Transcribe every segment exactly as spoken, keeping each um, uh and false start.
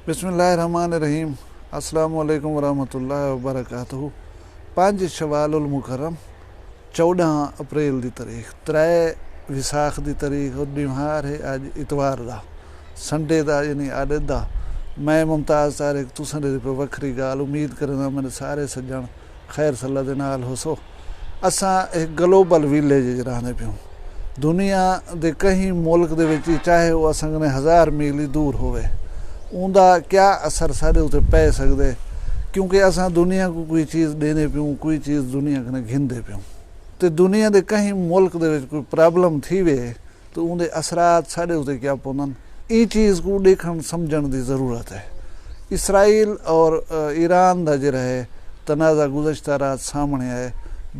بسم اللہ الرحمن الرحیم۔ السلام علیکم ورحمۃ اللہ وبرکاتہ۔ پنج شوال المکرم، چوݙاں اپریل دی تاریخ، ترے وساخ دی تاریخ، اور ݙینہوار ہے اڄ اتوار دا، سنڈے دا، یعنی آݙت دا۔ میں ممتاز طارق تساں دے پہ وکھری ڳالھ، امید کرینداں میݙے سارے سڄݨ خیر صلاح دے نال ہوسو۔ اساں ہک گلوبل ویلیج اچ رہندے پیوں۔ دنیا دے کہیں ملک دے وچ، چاہے او اساں کنے ہزار میل ہی دور ہووے، اوندا کیا اثر ساݙے اتے پئے سڳدے؟ کیونکہ اساں دنیا کوں کوئی چیز ݙیندے پیوں، کوئی چیز دنیا کنے گھندے پیوں۔ تے دنیا دے کہیں ملک دے وچ کوئی پرابلم تھیوے، تو اوندے اثرات ساݙے اتے کیا پوندن، ایں چیز کوں ݙیکھݨ سمجھݨ دی ضرورت ہے۔ اسرائیل اور، آ، ایران دا جیڑھا ہے تنازعہ گزشتہ رات سامݨے آئے،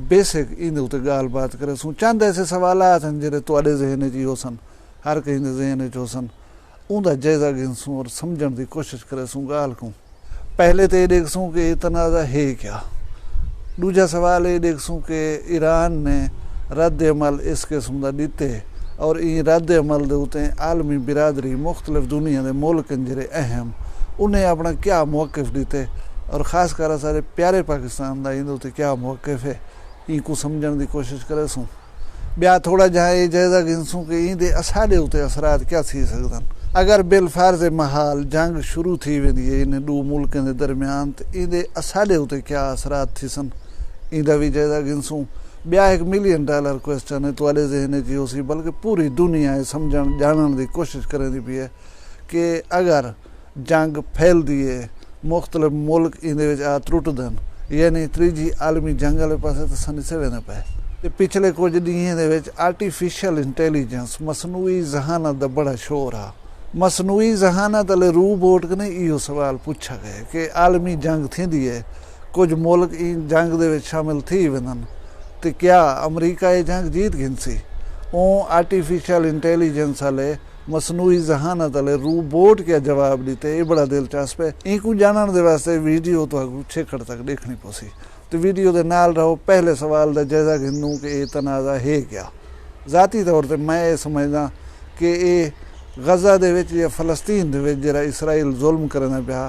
بیسک ایندے اتے ڳالھ بات کریسوں۔ چند ایسے سوالات ہن جیڑھے تہاݙے ذہن اچ ہی ہوسن، ہر کہیں دے ذہن اچ ہوسن، اوندا جائزہ گھنسوں اور سمجھݨ دی کوشش کریسوں ڳالھ کوں۔ پہلے تے اے ݙیکھسوں کہ اے تنازعہ ہے کیا؟ ݙوجھا سوال اے ݙیکھسوں کہ ایران نے رد عمل اس قسم دا ݙتے، اور ایں رد عمل دے اتے عالمی برادری، مختلف دنیا دے ملک ہن جیڑھے اہم، انہیں اپݨا کیا موقف ݙتے، اور خاص کر اساݙے پیارے پاکستان دا ایندے اتے کیا موقف ہے، ایں کوں سمجھݨ دی کوشش کریسوں۔ ٻیا تھوڑا جہاں اے جائزہ گھنسوں کہ ایندے اساݙے اتے اثرات کیا تھی سڳدن۔ اگر بالفرض محال جنگ شروع تھی ویندی ہے انہیں ݙو ملکیں دے درمیان، تے ایندے اساݙے اتے کیا اثرات تھیسن، ایندا وی جائزہ گھنسوں۔ ٻیا ہک ملین ڈالر کوئسچن ہے، تہاݙے ذہن اچ ہی ہوسی، بلکہ پوری دنیا اے سمجھݨ ڄاݨݨ دی کوشش کریندی پئی ہے کہ اگر جنگ پھیلدی ہے، مختلف ملک ایندے وچ آ ترٹدن، یعنی تریجھی عالمی جنگ آلے پاسے تاں سنیسے ویندے پئے۔ تے پچھلے کجھ ݙینہاں دے وچ آرٹیفیشل انٹیلیجنس، مصنوعی ذہانت دا بڑا شور ہا۔ مصنوعی ذہانت آلے روبوٹ کنے ایہو سوال پچھا ڳئے کہ عالمی جنگ تھیندی ہے، کجھ ملک ایں جنگ دے وچ شامل تھی ویندن، تے کیا امریکہ اے جنگ جیت گھنسی؟ اوں آرٹیفیشل انٹیلیجنس آلے، مصنوعی ذہانت آلے روبوٹ کیا جواب ݙتے، اے بڑا دلچسپ ہے۔ اینکوں ڄاݨݨ دے واسطے ویڈیو تہاکوں چھیکڑ تک ݙیکھݨی پوسی۔ تے ویڈیو دے نال رہو، پہلے سوال دا جائزہ گھندوں کہ اے تنازعہ ہے کیا؟ ذاتی طور تے میں اے سمجھداں کہ اے غزہ دے وچ یا فلسطین دے وچ جیڑھا اسرائیل ظلم کریندا پیا،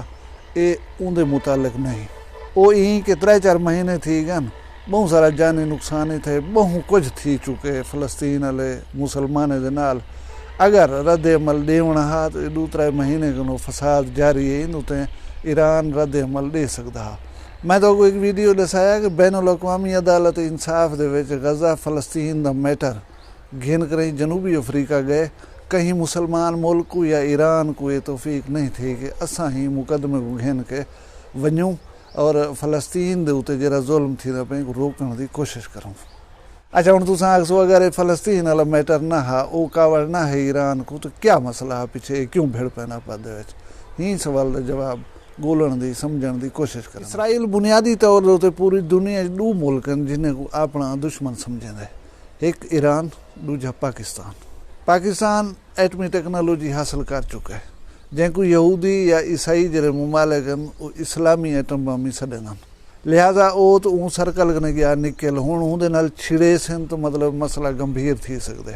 اے اوندے متعلق نہیں۔ او ایں کہ ترے چار مہینے تھی ڳن، ٻہوں سارا جانی نقصان ہی تھئے، ٻہوں کجھ تھی چکے فلسطین آلے مسلمانیں دے نال۔ اگر رد عمل ݙیوݨا ہا تاں اے ݙو ترے مہینے کنوں فساد جاری ہے، ایندے اتے ایران رد عمل ݙے سڳدا ہا۔ میں تہاکوں ہک ویڈیو ݙسایا کہ بین الاقوامی عدالت انصاف دے وچ غزہ فلسطین دا میٹر گھن کرئیں جنوبی افریقہ ڳئے، کہیں مسلمان ملک کوں یا ایران کوں اے توفیق نہیں تھی کہ اساں ہی مقدمے کوں گھن کے ونڄوں اور فلسطین دے اتے جیڑھا ظلم تھیندا پئے کوں روکݨ دی کوشش کروں۔ اچھا، ہݨ تساں آکھسو اگر اے فلسطین آلا میٹر نہ ہا، او کاوڑ نہ ہے ایران کوں، تاں کیا مسئلہ ہا پچھے، اے کیوں بھڑ پئن آپس دے وچ؟ ایں سوال دا جواب ڳولݨ دی، سمجھݨ دی کوشش کروں۔ اسرائیل بنیادی طور دے اتے پوری دنیا اچ ݙو ملک ہن جنہیں کوں اپݨا دشمن سمجھیندے، ہک ایران، ݙوجھا پاکستان۔ پاکستان ایٹمی ٹیکنالوجی حاصل کر چکے، جینکوں یہودی یا عیسائی جیڑھے ممالک ہن، او اسلامی ایٹم بم ہی سݙیندن۔ لہذا او تاں اوں سرکل کنے ڳیا نکل، ہݨ اوندے نال چھڑیسن تاں مطلب مسئلہ گمبھیر تھی سڳدے۔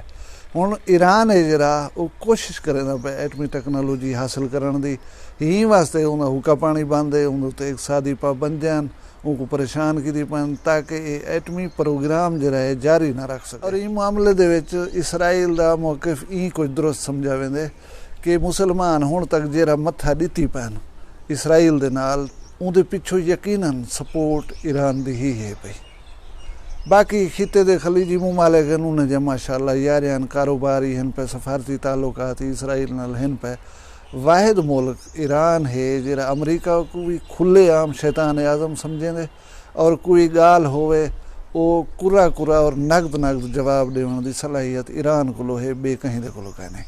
ہݨ ایران ہے جیڑھا، او کوشش کریندا پئے ایٹمی ٹیکنالوجی حاصل کرݨ دی، ایں واسطے اوندا حقہ پاݨی بند ہے، اوندے اتے اقتصادی پابندیاں ہن، اونکوں پریشان کیتی پئن تاکہ اے ایٹمی پروگرام جیڑھا ہے جاری نہ رکھ سڳے۔ اور ایں معاملے دے وچ اسرائیل دا موقف ایں کجھ درست سمجھا ویندے کہ مسلمان ہݨ تک جیڑھا متھا ݙتی پئن اسرائیل دے نال، اوندے پچھوں یقیناً سپورٹ ایران دی ہی ہے پئی۔ باقی خطے دے خلیجی ممالک ہن، انہیں جا ماشاءاللہ یاریاں ہن، کاروباری ہن پئے، سفارتی تعلقات اسرائیل نال ہن پئے۔ واحد ملک ایران ہے جیڑھا امریکہ کوں وی کھلے عام شیطان اعظم سمجھیندے، اور کوئی ڳالھ ہووے او کرا کرا اور نقد نقد جواب ݙیوݨ دی صلاحیت ایران کولو ہے، ٻئے کہیں دے کولو کائنی۔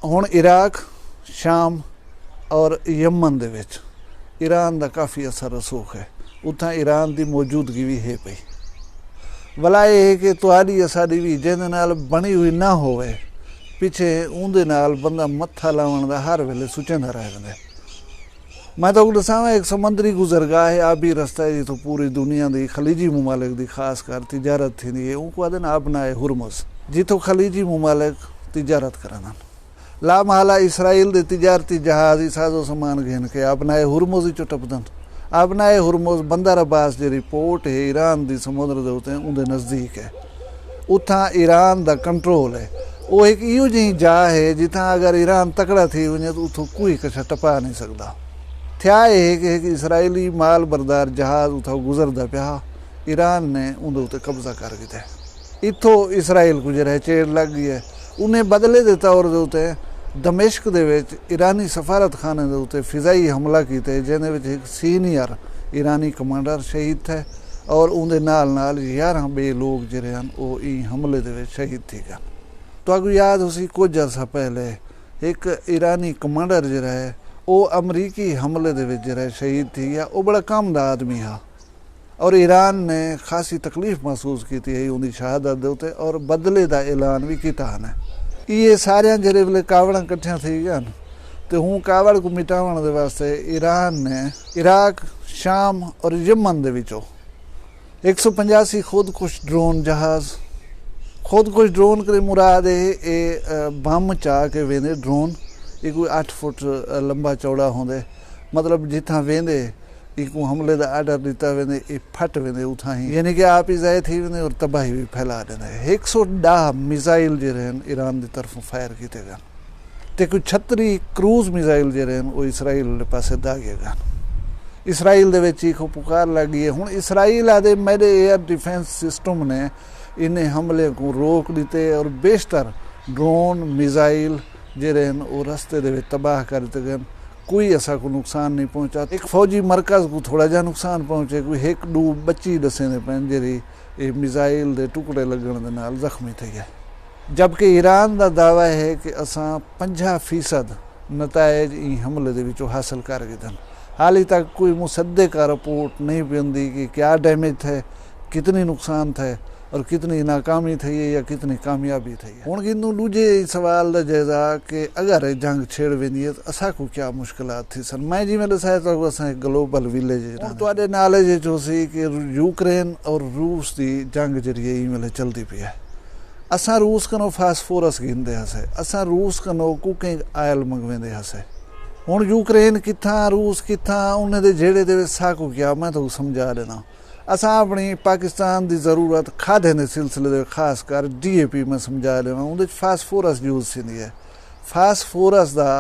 ہݨ عراق، شام اور یمن دے وچ ایران دا کافی اثر رسوخ ہے، اتھاں ایران دی موجودگی وی ہے پئی۔ ولا اے ہے کہ تہاݙی اساݙی وی جیندے نال بݨی ہوئی نہ ہووے، پچھے اوندے نال بندہ متھا لاوݨ دا ہر ویلے سوچیندا رہ ویندے۔ میں تہاکوں ݙساواں، ہک سمندری گزرگاہ ہے، آبی رستہ ہے، جتھوں پوری دنیا دی خلیجی ممالک دی خاص کر تجارت تھیندی ہے، اونکوں آہدن ابنائے ہرمز، جتھوں خلیجی ممالک تجارت کریندن۔ لا محالہ اسرائیل دے تجارتی جہاز ای ساز و سامان گھن کے آبنائے ہرمز اچوں ٹپدن۔ آبنائے ہرمز بندر عباس جیڑھی پورٹ ہے ایران دی سمندر دے اتے اوندے نزدیک ہے۔ اتھاں ایران دا کنٹرول ہے۔ او ہک ایہو جہیں جاہ ہے جتھاں اگر ایران تکڑا تھی ونجے تاں اتھوں کوئی کچھا ٹپا نی سگدا۔ تھیا اے ہے کہ ہک اسرائیلی مال بردار جہاز اتھاؤں گزردا پیا ہا، ایران نے اوندے اتے قبضہ کر گھدے۔ اتھوں اسرائیل کوں جیڑھا ہے چیڑھ لگ گئی ہے۔ انہیں بدلے دے طور دے اتے دمشق دے وچ ایرانی سفارت خانے دے اتے فضائی حملہ کیتے جیندے وچ ہک سینئر ایرانی کمانڈر شہید تھئے اور اوندے نال نال یارہاں ٻئے لوک جیڑھے ہن او ایں حملے دے وچ شہید تھی ڳن۔ تہاکوں یاد ہوسی کجھ عرصہ پہلے ہک ایرانی کمانڈر جیڑھا ہے او امریکی حملے دے وچ جیڑھا ہے شہید تھی ڳیا۔ او بڑا کم دا آدمی ہا۔ اور ایران نے خاصی تکلیف محسوس کیتی ہئی اوندی شہادت دے اتے اور بدلے دا اعلان وی کیتا ہن۔ ایہے ساریاں جیڑھے ویلے کاوڑاں کٹھیاں تھی ڳیاں تے ہوں کاوڑ کوں مٹاوݨ دے واسطے ایران نے عراق، شام اور یمن دے وچوں ہک سو پنجاسی خود کش ڈرون جہاز، خود کش ڈرون کنے مراد اے اے بم چا کے ویندے ڈرون۔ اے کوئی اٹھ فٹ لمبا چوڑا ہوندے، مطلب جتھاں ویندے ایکوں حملے دا آرڈر ݙتا ویندے، اے پھٹ ویندے اتھاں ہی، یعنی کہ آپ ہی ضائع تھی ویندے اور تباہی وی پھیلا ݙیندے۔ ہک سو ݙاہ میزائل جیڑھے ہن ایران دی طرفوں فائر کیتے ڳن تے کوئی چھتری کروز میزائل جیڑھے ہن او اسرائیل آلے پاسے داغے ڳن۔ اسرائیل دے وچ چیخ و پکار لڳ ڳئی ہے۔ ہݨ اسرائیل آہدے میݙے ایئر ڈیفنس سسٹم نے انہیں حملے کوں روک ݙتے اور بیشتر ڈرون میزائل جیڑھے ہن او رستے دے وچ تباہ کر ݙتے ڳئن۔ کوئی اساکوں نقصان نی پہنچا۔ ہک فوجی مرکز کوں تھوڑا جیہا نقصان پہنچے، کوئی ہک ݙو ٻچی ݙسیندے پئن جیڑھی اے میزائل دے ٹکڑے لڳݨ دے نال زخمی تھئی ہے۔ جبکہ ایران دا دعویٰ ہے کہ اساں پنجاہ فیصد نتائج ایں حملے دے وچوں حاصل کر گھدن۔ حالی تک کوئی مصدقہ رپورٹ نئیں پئی ہوندی کہ کیا ڈیمیج تھئے، کتنی نقصان تھئے اور کتنی ناکامی تھئی ہے یا کتنی کامیابی تھئی ہے۔ ہݨ گھندوں ݙوجھے سوال دا جائزہ کہ اگر اے جنگ چھڑ ویندی ہے تاں اساکوں کیا مشکلات تھیسن۔ میں جیویں ݙسایا تہاکوں اساں ہک گلوبل ویلیج اچ رہندے۔ ہݨ تہاݙے نالج اچ ہوسی کہ یوکرین اور روس دی جنگ جیڑھی ہے ایں ویلے چلدی پئی ہے۔ اساں روس کنوں فاسفورس گھندے ہاسے، اساں روس کنوں کوکنگ آئل منگویندے ہاسے۔ ہݨ یوکرین کتھاں، روس کتھاں، انہیں دے جھیڑے دے وچ ساکوں کیا، میں تہاکوں سمجھا ݙینداں۔ اساں اپݨی پاکستان دی ضرورت کھادے دے سلسلے دے خاص کر ڈی اے پی میں سمجھا ݙیواں، اوندے وچ فاسفورس یوز تھیندی ہے۔ فاسفورس دا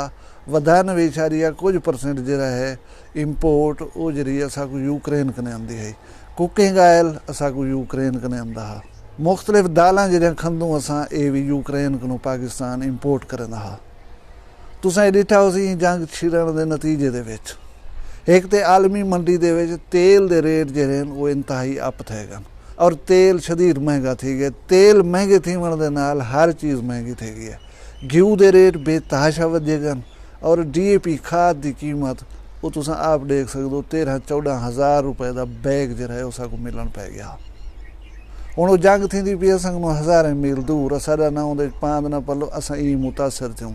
ودھانوے اعشاریہ کجھ پرسنٹ جیڑھا ہے امپورٹ، او جیڑھی اساکوں یوکرین کنے آندی ہئی۔ کوکنگ آئل اساکوں یوکرین کنے آندا ہا۔ مختلف دالاں جیڑھیاں کھندوں اساں، اے وی یوکرین کنوں پاکستان امپورٹ کریندا ہا۔ تساں اے ݙٹھا ہوسی ایں جنگ چھڑݨ دے نتیجے دے وچ ہک تے عالمی منڈی دے وچ تیل دے ریٹ جیڑھے ہن او انتہائی اپ تھئے ڳن اور تیل شدید مہنگا تھی ڳئے۔ تیل مہنگے تھیوݨ دے نال ہر چیز مہنگی تھی ڳئی ہے۔ گھیو دے ریٹ بے تحاشا ودھے ڳن اور ڈی اے پی کھاد دی قیمت او تساں آپ ݙیکھ سڳدو، تیرہاں چوݙاں ہزار روپے دا بیگ جیڑھا ہے او ساکوں ملݨ پئے ڳیا۔ ہݨ او جنگ تھیندی پئی ہے، اساں کنوں ہزاریں میل دور، اساݙا نہ اوندے وچ پاند نہ پلو، اساں ایں متاثر تھیوں۔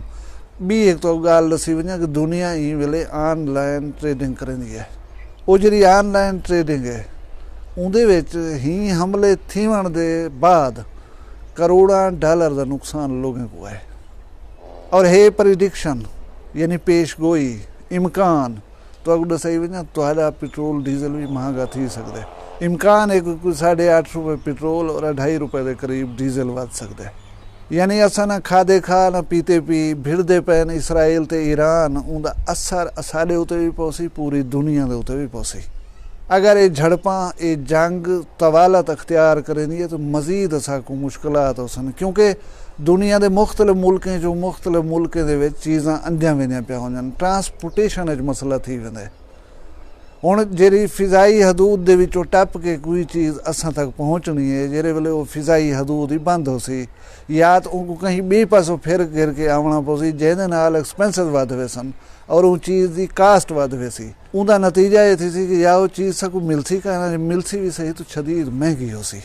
ٻی ہک تہاکوں ڳالھ ݙسی ونڄاں کہ دنیا ایں ویلے آن لائن ٹریڈنگ کریندی ہے۔ او جیڑھی آن لائن ٹریڈنگ ہے، اوندے وچ ہیں حملے تھیوݨ دے بعد کروڑاں ڈالر دا نقصان لوگیں کوں ہے۔ اور ہے پریڈکشن، یعنی پیش گوئی، امکان، تہاکوں ݙسائی ونڄاں، تہاݙا پٹرول ڈیزل وی مہانگا تھی سڳدے۔ امکان ہے کہ کوئی ساڑھے اٹھ روپے پٹرول اور اڈھائی روپے دے قریب ڈیزل ودھ سڳدے۔ یعنی اساں نہ کھادے کھا، نہ پیتے پی، بھڑدے پئن اسرائیل تے ایران، اوندا اثر اساݙے اتے وی پوسی، پوری دنیا دے اتے وی پوسی۔ اگر اے جھڑپاں، اے جنگ طوالت اختیار کریندی ہے تاں مزید اساکوں مشکلات ہوسن، کیونکہ دنیا دے مختلف ملکیں چوں مختلف ملکیں دے وچ چیزاں اندیاں ویندیاں پیاں ہوندن، ٹرانسپورٹیشن اچ مسئلہ تھی ویندے۔ ہݨ جیڑھی فضائی حدود دے وچوں ٹپ کے کوئی چیز اساں تک پہنچݨی ہے، جیڑھے ویلے او فضائی حدود ہی بند ہوسی یا تاں اونکوں کہیں ٻئے پاسوں پھر گھر کے آوݨا پوسی، جیندے نال ایکسپنسز ودھ ویسن اور اوں چیز دی کاسٹ ودھ ویسی۔ اوندا نتیجہ اے تھیسی کہ یا او چیز ساکوں ملسی کائنا، جے ملسی وی صحیح تاں شدید مہنگی ہوسی۔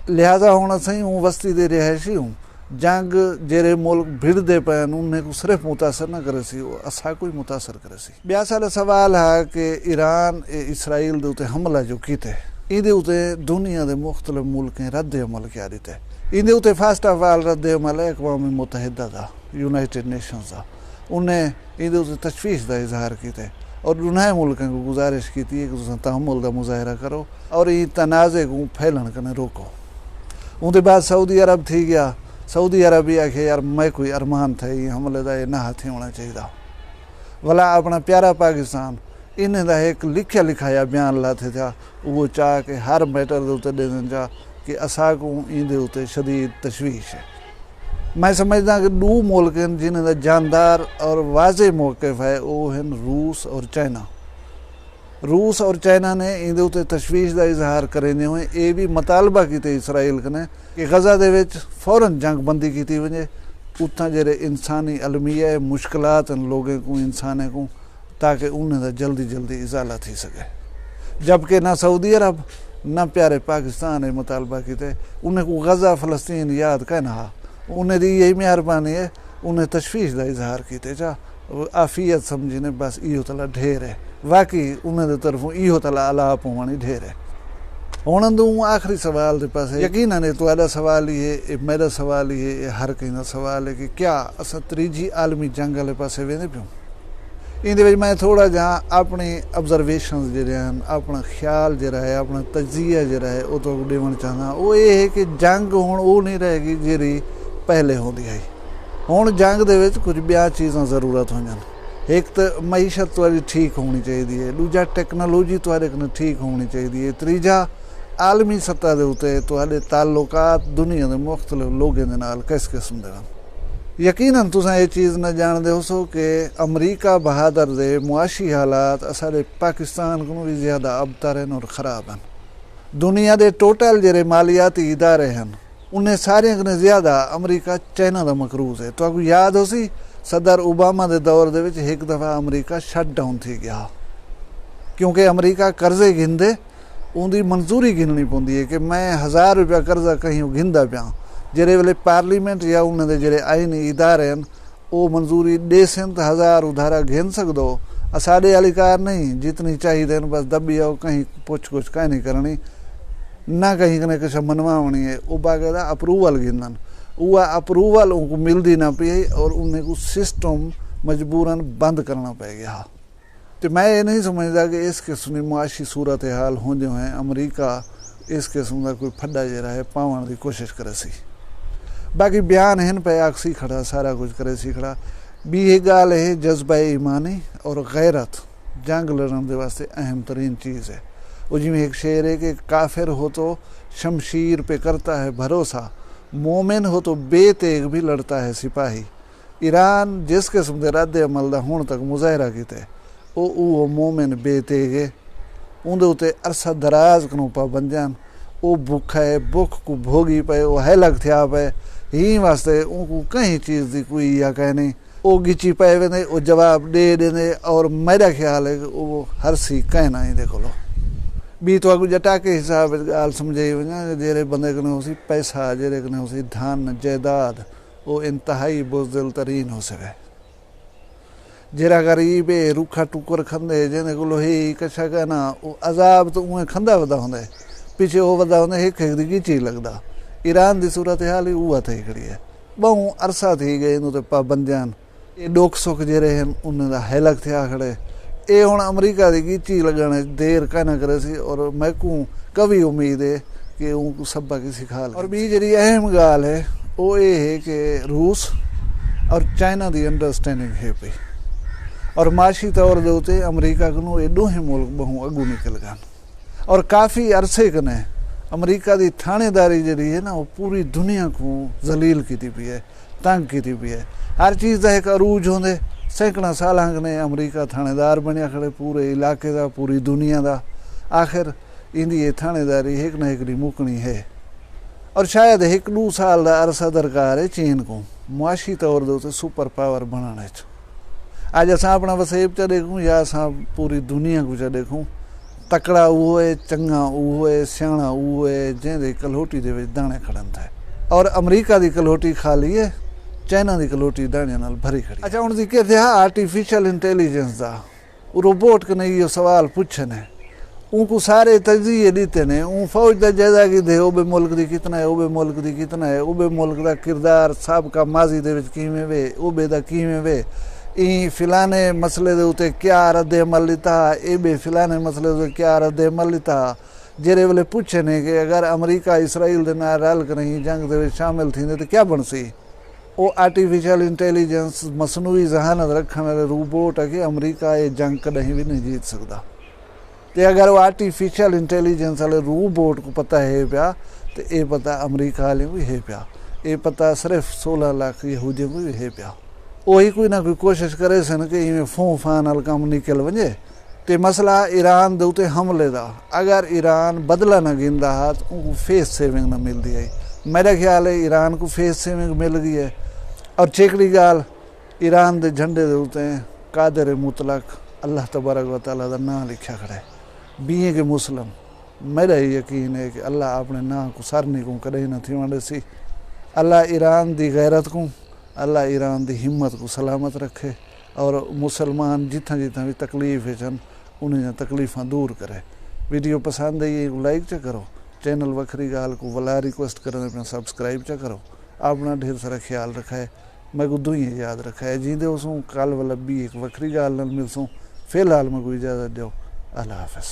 لہذا ہݨ اساں اوں وستی دے رہائشی ہوں، جنگ جیڑھے ملک بھڑدے پئن انہیں کوں صرف متاثر نہ کریسی، او اساکوں ہی متاثر کریسی۔ ٻیا ساݙا سوال ہا کہ ایران اے اسرائیل دے اتے حملہ جو کیتے، ایندے اتے دنیا دے مختلف ملکیں رد عمل کیا ݙتے؟ ایندے اتے فرسٹ آف آل رد عمل ہے اقوام متحدہ دا۔ یونائیٹڈ نیشنز دا۔ انہیں ایندے اتے تشویش دا اظہار کیتے اور ݙونہائیں ملکاں کوں گزارش کیتی ہے کہ تساں تحمل دا مظاہرہ کرو اور ایں تنازعے کوں پھیلݨ کنیں روکو۔ اوندے بعد سعودی عرب تھی ڳیا۔ سعودی عرب اے آکھے، یار، میکوں ارمان تھئے ایں حملے دا، اے نہ تھیوݨا چاہیدا۔ ولا اپݨا پیارا پاکستان، انہیں دا ہک لکھیا لکھایا بیان لاتھے تھیا، اوہو چا کہ ہر میٹر دے اتے ݙیندن چا کہ اساکوں ایندے اتے شدید تشویش ہے۔ میں سمجھداں کہ ݙو ملک ہن جنہیں دا جاندار اور واضح موقف ہے، او ہن روس اور چائنا۔ روس اور چائنا نے ایندے اتے تشویش دا اظہار کریندے ہوئیں اے وی مطالبہ کیتے اسرائیل کنے کہ غزہ دے وچ فوراً جنگ بندی کیتی ونڄے، اتھاں جیڑھے انسانی المیہ مشکلات ہن لوگیں کوں، انسانیں کوں، تاکہ انہیں دا جلدی جلدی ازالہ تھی سڳے۔ جبکہ نہ سعودی عرب نہ پیارے پاکستان اے مطالبہ کیتے۔ انہیں کوں غزہ فلسطین یاد کائنا ہا۔ انہیں دی یہی مہربانی ہے، انہیں تشویش دا اظہار کیتے چا عافیت سمجھی نے، بس ایہو تلا ڈھیر ہے۔ واقعی انہیں دے طرفوں ایہو تلا الاپ ہووݨی ڈھیر ہے۔ ہݨ اندوں آخری سوال دے پاسے، یقیناً اے تہاݙا سوال ہی ہے، اے میݙا سوال ہی ہے، اے ہر کہیں دا سوال ہے کہ کیا اساں تریجھی عالمی جنگ والے پاسے ویندے پیوں؟ ایندے وچ میں تھوڑا جہاں اپݨی آبزرویشنز جیڑھے ہن، اپݨا خیال جیڑھا ہے، اپݨا تجزیہ جیڑھا ہے، او تہاکوں ݙیوݨ چاہنداں۔ او اے ہے کہ جنگ ہݨ او نہیں رہ ڳئی جیڑھی پہلے ہوندی ہئی۔ ہݨ جنگ دے وچ کجھ ٻیاں چیزاں ضرورت ہوندن۔ ہک تاں معیشت تہاݙی ٹھیک ہووݨی چاہیدی ہے، ݙوجھا ٹیکنالوجی تہاݙے کنے ٹھیک ہووݨی چاہیدی ہے، تریجھا عالمی سطح دے اتے تہاݙے تعلقات دنیا دے مختلف لوگیں دے نال کس قسم دے ہن۔ یقیناً تساں اے چیز نہ ڄاݨدے ہوسو کہ امریکہ بہادر دے معاشی حالات اساݙے پاکستان کنوں وی زیادہ ابتر ہن اور خراب ہن۔ دنیا دے ٹوٹل جیڑھے مالیاتی ادارے ہن، انہیں ساریاں کنیں زیادہ امریکہ چائنا دا مقروض ہے۔ تہاکوں یاد ہوسی، صدر اوباما دے دور دے وچ ہک دفعہ امریکہ شٹ ڈاؤن تھی ڳیا ہا، کیونکہ امریکہ قرضے گھندے، اوندی منظوری گھنݨی پوندی ہے کہ میں ہزار روپیہ قرضہ کہیں گھندا پیاں۔ جیڑھے ویلے پارلیمنٹ یا انہیں دے جیڑھے آئینی ادارے ہن، او منظوری ݙیسن تاں ہزار ادھارا گھن سڳدو۔ اساݙے آلی کار نہیں، جتنی چاہیدن بس دٻی آؤ، کہیں پچھ گچھ کائنی کرݨی، نہ کہیں کنے کسے منواوݨی ہے۔ او باقاعدہ اپروول گھندن، اوہا اپروول اونکوں ملدی نہ پئی ہئی اور انہیں کوں سسٹم مجبوراً بند کرݨا پئے ڳیا ہا۔ تے میں اے نہیں سمجھدا کہ اس قسم دی معاشی صورتحال ہوندے ہوئیں امریکہ اس قسم دا کوئی پھڈا جیڑھا ہے پاوݨ دی کوشش کریسی۔ باقی بیان ہن پئے آکھسی کھڑا، سارا کجھ کریسی کھڑا۔ ٻی ہک ڳالھ ہے جذبہ ایمانی اور غیرت جنگ لڑݨ دے واسطے اہم ترین چیز ہے۔ او جیویں ہک شعر ہے کہ کافر ہو تو شمشیر پہ کرتا ہے بھروسہ، مومن ہو تو بے تیغ بھی لڑتا ہے سپاہی۔ ایران جس قسم دے رد عمل دا ہݨ تک مظاہرہ کیتے، او اوہو مومن بے تیغ ہے۔ اوندے اتے عرصہ دراز کنوں پابندیاں ہن۔ او بکھا ہے، بکھ کوں بھوڳی پئے، او ہیلک تھیا پئے۔ ہیں واسطے اونکوں کہیں چیز دی کوئی یا کائنی۔ او ڳچی پئے ویندے، او جواب ݙے ݙیندے، اور میݙا خیال ہے کہ او ہرسی کائنا ایندے کولوں۔ ٻی تہاکوں ڄٹا کے حساب وچ ڳالھ سمجھائی ونڄاں کہ جیڑھے بندے کنے ہوسی پیسہ، جیڑھے کنے ہوسی دھن جائیداد، او انتہائی بزدل ترین ہوسے۔ جیڑھا غریب ہے، روکھا ٹکر کھندے، جیندے کولو ہے ہی کچھا کائنا، او عذاب تاں اونویں کھندا ودا ہوندے، پچھے او ودا ہوندے ہک ہک دی ڳچی لڳدا۔ ایران دی صورتحال ہی اوہا تھئی کھڑی ہے۔ ٻہوں عرصہ تھی ڳئے اینوں تے پابندیاں ہن۔ اے ݙکھ سکھ جیڑھے ہن، انہیں دا ہیلک تھیا کھڑے۔ اے ہݨ امریکہ دی ڳچی لڳݨ اچ دیر کائنا کریسی، اور میکوں قوی امید ہے کہ اونکوں سبق ہی سکھا لڳسی۔ اور ٻی جیڑھی اہم ڳالھ ہے، او اے ہے کہ روس اور چائنا دی انڈرسٹینڈنگ ہے پئی، اور معاشی طور دے اتے امریکہ کنوں اے ݙوہیں ملک ٻہوں اڳوں نکل ڳئن۔ اور کافی عرصے کنے امریکہ دی تھاݨے داری جیڑھی ہے نا، او پوری دنیا کوں ذلیل کیتی پئی ہے، تنگ کیتی پئی ہے۔ ہر چیز دا ہک عروج ہوندے۔ سینکڑاں سالاں کنے امریکہ تھاݨے دار بݨیا کھڑے، پورے علاقے دا، پوری دنیا دا۔ آخر ایندی اے تھاݨے داری ہک نہ ہک ݙینہہ مکݨی ہے۔ اور شاید ہک ݙو سال دا عرصہ درکار ہے چین کوں معاشی طور دے اتے سپر پاور بݨݨ اچ۔ اڄ اساں اپݨا وسیب چا ݙیکھوں یا اساں پوری دنیا کوں چا ݙیکھوں، تکڑا اوہو ہے، چنڳا اوہو ہے، سیاݨا اوہو ہے، جیندی کلہوٹی دے وچ داݨے کھڑن تھئے۔ اور امریکہ دی کلہوٹی خالی ہے، چائنا دی کلہوٹی داݨیاں نال بھری کھڑی ہے۔ اچھا، ہݨ ذکر تھیا آرٹیفیشل انٹیلیجنس دا۔ او روبوٹ کنے ایہو سوال پچھن ہے۔ اونکوں سارے تجزیے ݙتے نے، اوں فوج دا جائزہ گھدے، او ٻئے ملک دی کتنا ہے، او ٻئے ملک دی کتنا ہے، او ٻئے ملک دا کردار سابقہ ماضی دے وچ کیویں وے، او ٻئے دا کیویں وے، ایں فلانے مسئلے دے اتے کیا رد عمل ݙتا، اے ٻئے فلانے مسئلے دے کیا رد عمل ݙتا۔ جیڑھے ویلے پچھے نے کہ اگر امریکہ اسرائیل دے نال رل کر ایں جنگ دے وچ شامل تھیندے تے کیا بݨسی؟ او آرٹیفیشل انٹیلیجنس، مصنوعی ذہانت رکھݨ والے روبوٹ ہے کہ امریکہ اے جنگ کݙاہیں وی نہیں جیت سڳدا۔ تے اگر او آرٹیفیشل انٹیلیجنس والے روبوٹ کوں پتہ ہے پیا، تے اے پتہ امریکہ والے کوں وی ہے پیا۔ اے پتہ صرف سولہ لاکھ یہودیاں کوں وی ہے پیا۔ او ہی کوئی نہ کوئی کوشش کریسن کہ ایویں فوں فاں نال کم نکل ونڄے۔ تے مسئلہ ایران دے اتے حملے دا، اگر ایران بدلہ نہ گھندا ہا تے اونکوں فیس سیونگ نہ ملدی ہئی۔ میݙا خیال ہے ایران کوں فیس سیونگ مل ڳئی ہے۔ اور چھیکڑی ڳالھ، ایران دے جھنڈے دے اتے قادر مطلق اللہ تبارک و تعالیٰ دا ناں لکھیا کھڑا ہے۔ بینگ مسلم، میݙا ہی یقین ہے کہ اللہ اپݨے ناں کوں سرنی کوں کݙاہیں نہ تھیوݨ ݙیسی۔ اللہ ایران دی غیرت کوں، اللہ ایران دی ہمت کوں سلامت رکھے، اور مسلمان جتھاں جتھاں وی تکلیف وچ ہن، انہیں دیاں تکلیفاں دور کرے۔ ویڈیو پسند آئی ہے، لائک چا کرو۔ چینل وکھری ڳالھ کوں ولا ریکویسٹ کریندے پیاں، سبسکرائب چا کرو۔ اپݨا ڈھیر سارا خیال رکھائے، میکوں دعائیں یاد رکھائے۔ جیندے ہوسوں، کل ولا ٻئی ہک وکھری ڳالھ نال ملسوں۔ فی الحال میکوں اجازت ݙیو، اللہ حافظ۔